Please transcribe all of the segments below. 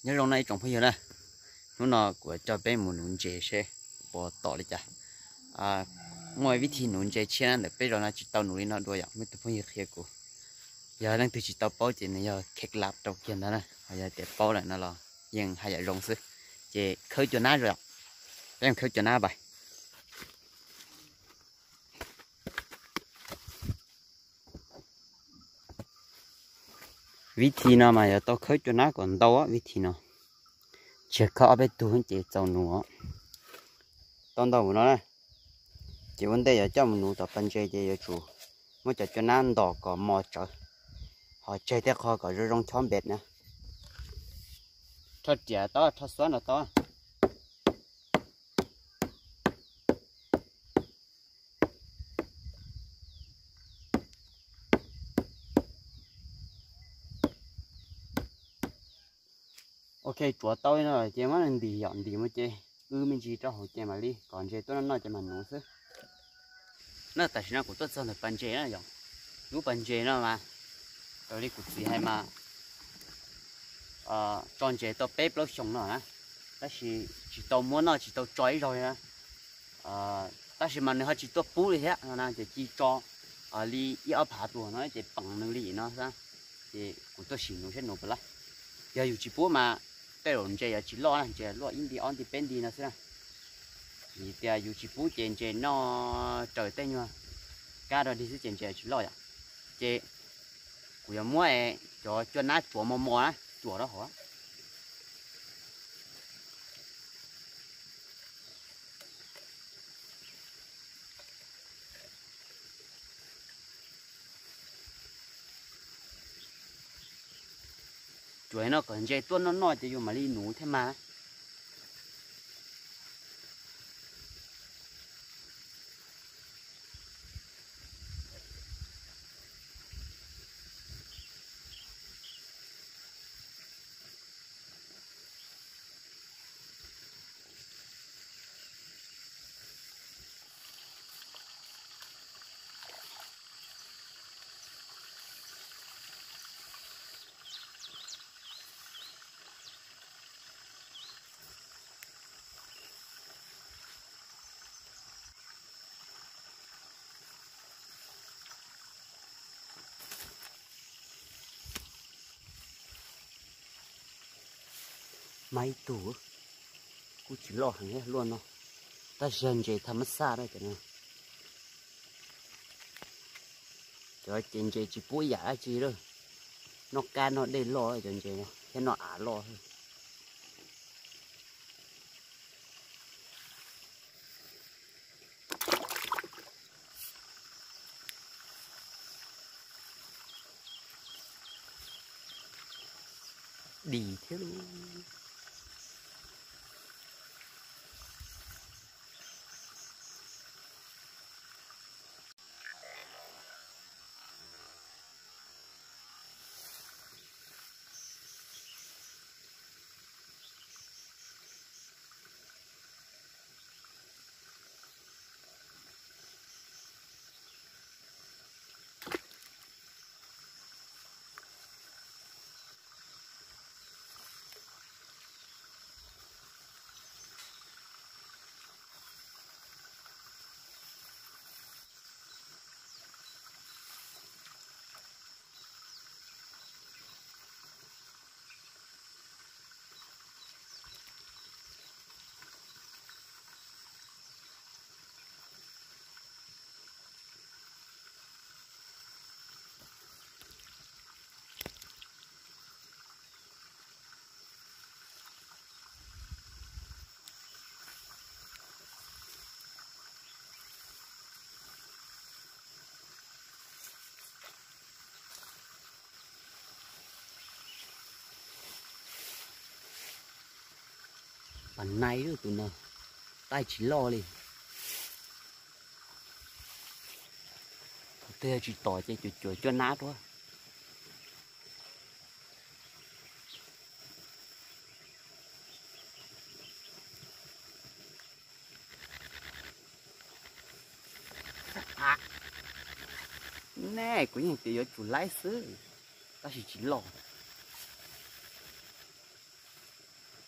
Nyob zoo no ib tsoom phooj ywg na, hnub no kuv coj peb mus nuv ntses seb puas tom li cas. Muaj vib thib nuv ntses tshiab na, ntawm peb zos no tsis tau nuv li no dua yom, muaj ib tug phooj ywg qhia kuv. Yog leej twg tsis tau paub ces nws yog kheej lab rau kiag ntawd na, ho yog tias paub lawm no los yeej haj yam zoo xwb. Ces khawb cua nab zoo yom, peb mus khawb cua nab pais. Vib thib no mas yuav tau khawb cua nab kom ntau, vib thib no tsis khawb ob peb tug ces txaus nuv. Tau ntau mus no na, ces ua ntej yuav coj mus nuv tom pas ntses ces yuav tsum muab cov cua nab ntos kom mos tsawv, ho tseg tej qho kom zoo zoo chob npem na. Rho riam tau, rho xuab no tau. Ok, tsuav tau no ces muab ntim yom, ntim mus ces wb me ntsis rau hauv ces mam li kom ntses tuaj noj noj ces mam nuv xwb. Na tam sim no kuv tuaj txog ntawm pas ntses na yom, lub pas ntses no mas raws li kuv txiv hais mas tso ntses tau peb plaub xyoos no na, tab sis tsis tau muab noj tsis tau tso ib zaug li na. Tab sis mas nws ho tsis tuaj pub li thiab no na, ces ci tso li ib ob phav tuaj no ces peem nws li no xwb. Ces kuv tuaj sim nuv saib nuv puas laj. Yog yus tsis pub mas tej zaum ntses yuav tsis loj na, ntses luaj ib nti ob nti peb nti no xwb na. Vim tias yus tsis pub ces ntses noj raws tej nyuag kab rau dig xwb ces ntses yuav tsis loj yom. Ces kuv yuav muab cov cua nab tsuav mos mos na, tsuav rau hauv. Tsuav no kom ntses tuaj noj noj ces yus mam li nuv thiab mas. Mas ib tug kuj tsis loj heev luaj no, tab sis yog ntses tham mab xaj na cov no. Cov ces ntses tsis pub yam dab tsi lawm, noj kab noj dej loj cov ntses no thiab noj av loj. Dim thiab lauj. Pas nai lub tus no, taij tsis loj li. Thaum twg yog tsis tom ces cuam cuam cuaj nab tuaj. Nej, kuv yeej tias yuav tsum laib xwb, tab sis tsis loj.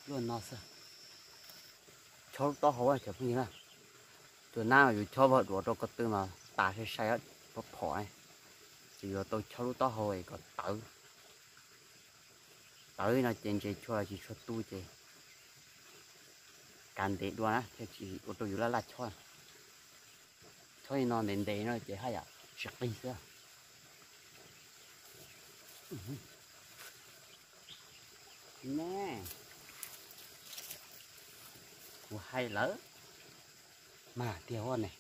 Luaj no xwb. Chob lub taub hau cov phooj ywg na. Tus nab yus chob vog duav rau ko tw mas tas sai sai phom phom. Ces yuav tau chob lub taub hau es kom tawv. Tawv no ces ntses tshua los tsis tshua tu ces kav ntev dua na thiaj tsis ua rau yus laj laj chob. Chob li no ntev ntev no ces haj yam tsis qig xwb. Ne, kuv hais lawm, mag tiag ua ne.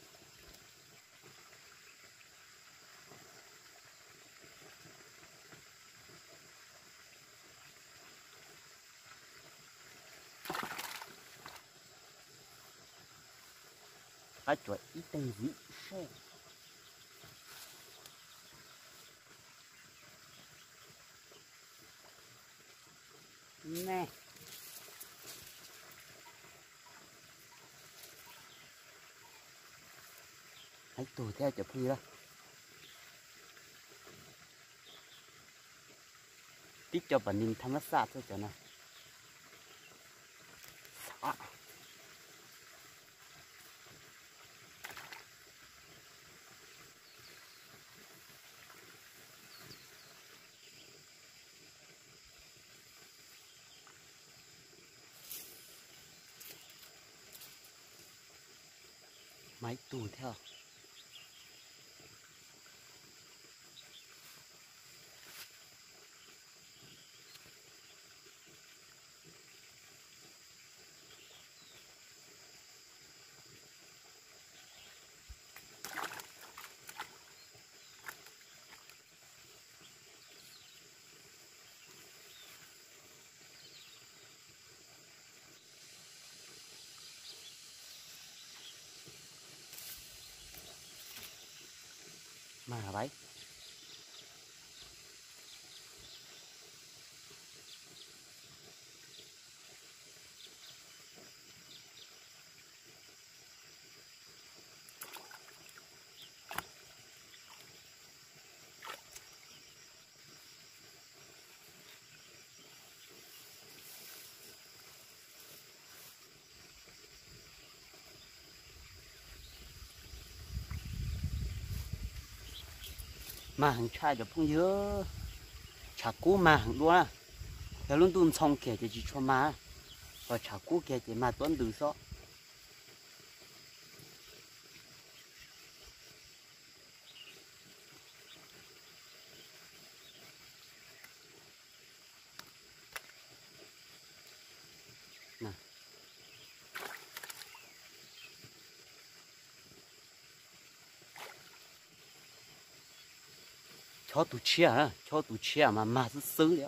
Qab tsuas ib teeg ntxiv seb. Ne, ib tug thiab cov phooj ywg. Tib co pam nis tham mab xaj xwb cov no. Mas ib tug thiab. Mas lawm. Mag heev tshaj cov phooj ywg. Tshav kub mag heev dua. Yog lub ntuj ntxhoo kiag ces tsis tshua mag, ho tshav kub kiag ces mag tuab ntws xwb. Chob tus tshiab, chob tus tshiab mas mag xwb xwb li.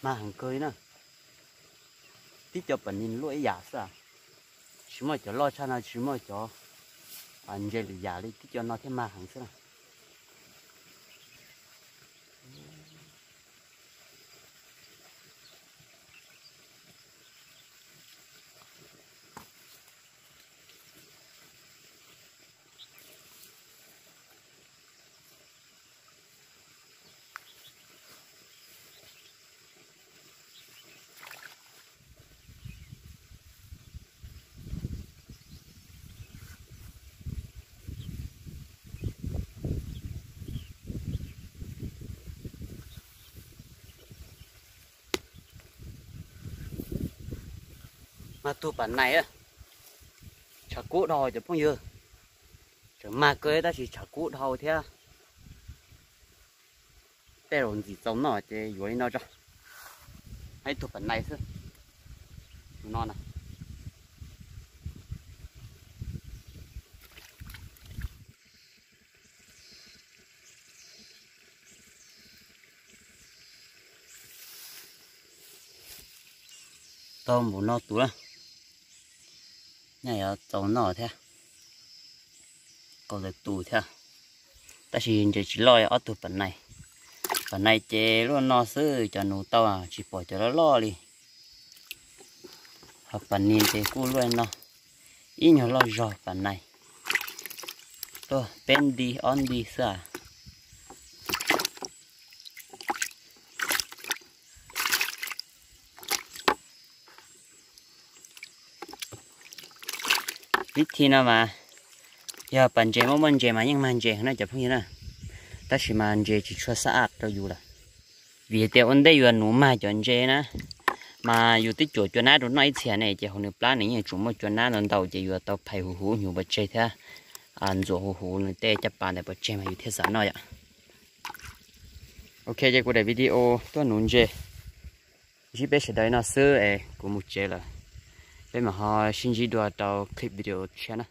Mag heev kawg li na. Tib co pam nis luaj ib yam xwb, tsis muaj cov loj tshaj no, tsis muaj cov ntse lwm yam li, tib co no thiaj mag heev xwb na. Mag tug pam nais, tshav kub dhau cov phooj ywg. Tseem mag kawg tab sis tshav kub dhau thiab. Tej zaum ntxim txaus noj ces yuav li no tso. Ib tug pam nais xwb. Tus no na. Tau npaum no tus na. Nyaj yuav txaus noj thiab. Kaum tawm tus thiab. Tab sis ntses tsis loj li ob tug pam nai. Pam nai ces luaj no xwb, cov nuv tau tsis pom cov loj loj li. Ho pam ni ces kuj luaj no, ib nyuag loj zog pam nai. Tuaj peb nti ob nti xwb a. Vib thi no mas yog pas ntses muaj muaj ntses mas yeej mag ntses na cov phooj ywg na. Tab sis mas ntses tsis tshua xab ab rau yus lawm, vim tias ua ntej yus nuv mag cov ntses na, mas yus twb cuam cua nab rau noj ib txhia ne, ces hauv nws plab nws yeej tsuas muaj cua nab ntau ntau, ces yus tau phais huv huv hnyuv pov tseg thiab ntxuav huv huv nws tej caj pas ntawd pov tseg mas yus thiaj xav noj yom. Ok, ces kuv daim video tuaj nuv ntses ntsib peb sawv daws li no xwb es kuv mus tsev lawm. Peb mam ho sib ntsib dua rau clip video tshiab na.